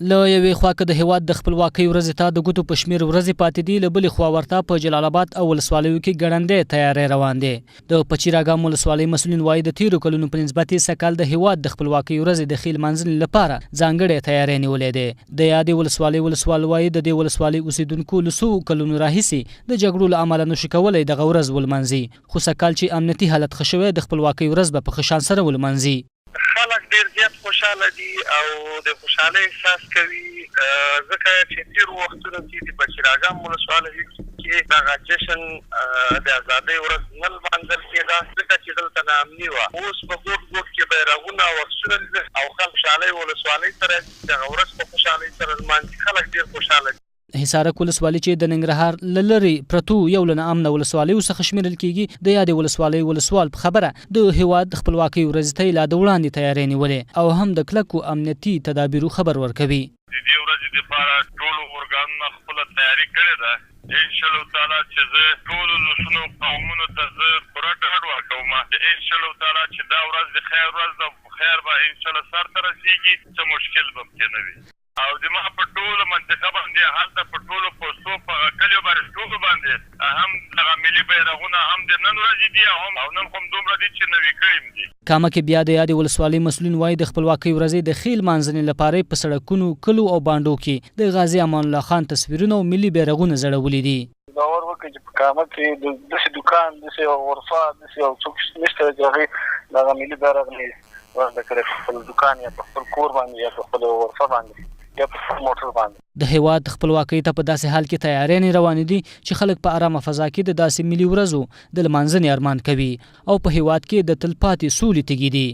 له یوې خوا که د هېواد د خپلواکۍ ورځې ته د ګوتو په شمېر ورځې پاتې دي، له بلې خوا ورته په جلال اباد او ولسوالیو کې ګړندی تیاری روان دی. د پچیراګام ولسوالۍ مسؤلین وايي، د تېرو کلونو په نسبت یې سږکال د هېواد د خپلواکۍ ورځې د ښې لمانځنې لپاره ځانګړی تیاری نیولی دی. د یادې ولسوالۍ ولسوال وايي، د دې ولسوالۍ اوسېدونکو له څو کلونو راهیسې د جګړو له امله نشو کولی دغه ورځ ولمانځي، خو سږکال چې امنیتي حالت ښه شوی، د خپلواکۍ ورځ به په ښه شان سره ولمانځي. خلک ډېر زیات خوشحاله دي او د خوشحالۍ احساس کوي، ځکه چې تېرو وختونو کې د بچیراګام ولسوالۍ کې دغه جشن د ازادۍ ورځ نه لمانځل کېده، ځکه چې دلته ناامني وه. اوس په ګوټ ګوټ کې بیرغونه او عکسونه لیدل او خلک خوشحالۍ ولسوالۍ ته راځي، دغه ورځ په خوشحالۍ سره لمانځي، خلک ډېر خوشحاله دي. حصارک ولسوالي چې د ننګرهار له لرې پرتو یو له ناامنه ولسوالیو څخه شمېرل کېږي، د یادې ولسوالۍ ولسوال په خبره د هېواد خپلواکۍ ورځې ته یې لا د وړاندې تیاری نیولی او هم د کلکو امنیتي تدابیرو خبر ورکوي. د دې ورځې دپاره ټولو ارګانونو خپله تیاري کړې ده، ان شاءالله تعالی چې زه ټولو ولسونو او قومونو ته زه پوره ډاډ ورکوم چې ان شاءالله تعالی چې دا ورځ د خیر ورځ ده او په خیر به ان شاءالله سرته رسېږي، څه مشکل به پکې نه وي. او د ما په ټوله منطقه باندې هلته په ټولو پوستو په هغه کلیو باندې ټولو باندې هم دغه ملي بیرغونه هم د نن ورځې دي او هم او نن خو هم دومره دي چې نوي کړي هم دي. کامه کې بیا د یادې ولسوالۍ مسؤلین وايي، د خپلواکۍ ورځې د ښې لمانځنې لپاره یې په سړکونو، کلو او بانډو کې د غازي امان الله خان تصویرونه او ملي بیرغونه ځړولي دي. باور وکړئ چې په کامه کې د داسې دوکان، داسې یوه غرفه، داسې یو څوک نشته چې هغوی دغه ملي بیرغ نه وي ورته کړی په خپل دوکان یا په خپل کور باندې یا په خپله یوه غرفه باندې یا په خپل موټر باندې. د هېواد خپلواکۍ ته په داسې حال کې تیاريانې روانې دي چې خلک په ارامه فضا کې د داسې ملي ورځو د لمانځنې ارمان کوي او په هېواد کې د تلپاتې سولې تږي دي.